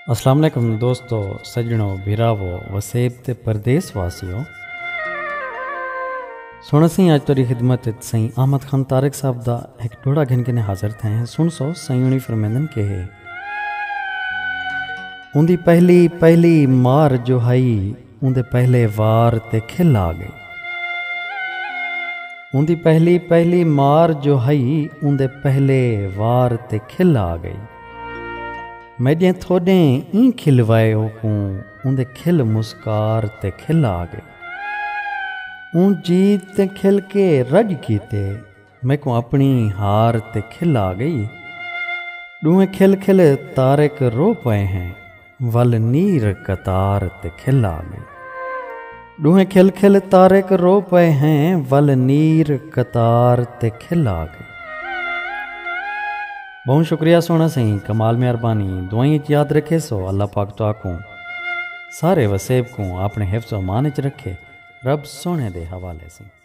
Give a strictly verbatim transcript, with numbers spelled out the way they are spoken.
السلام علیکم دوستو، سڄݨو، بھراوو، وسیب تے پردیس واسیو۔ سݨ اسیں اڄ تہاݙی خدمت اچ سئیں احمد خان طارق صاحب دا ہک ݙوہڑا گھن کے حاضر تھئے ہیں۔ سݨسو سئیں ہوݨی فرمیندن کہ ہے، اوندی پہلی پہلی مار جو ہئی، اوندے پہلے وار تے کھل آ ڳئی۔ اوندی پہلی پہلی مار جو ہئی، اوندے پہلے وار تے کھل آ ڳئی۔ میݙیں تھوݙیں ایں کھلوائے اوکوں، اوندے کھل مسکار تے کھل آ ڳئی۔ اوں جیت تے کھل کے رڄ کیتے، میکوں اپݨی ہار تے کھل آ ڳئی۔ ݙوہیں کھل کھل طارق رو پئے ہیں، ول نیر قطار تے کھل آ ڳئی۔ ݙوہیں کھل کھل طارق رو پئے ہیں، ول نیر قطار تے کھل آ ڳئی۔ ٻہوں شکریہ سوہݨا سئیں، کمال مہربانی، دعائیں اچ یاد رکھیسو۔ اللہ پاک تہاکوں سارے وسیب کوں اپݨے حفظ و امان اچ رکھے۔ رب سوہݨے دے حوالے سئیں۔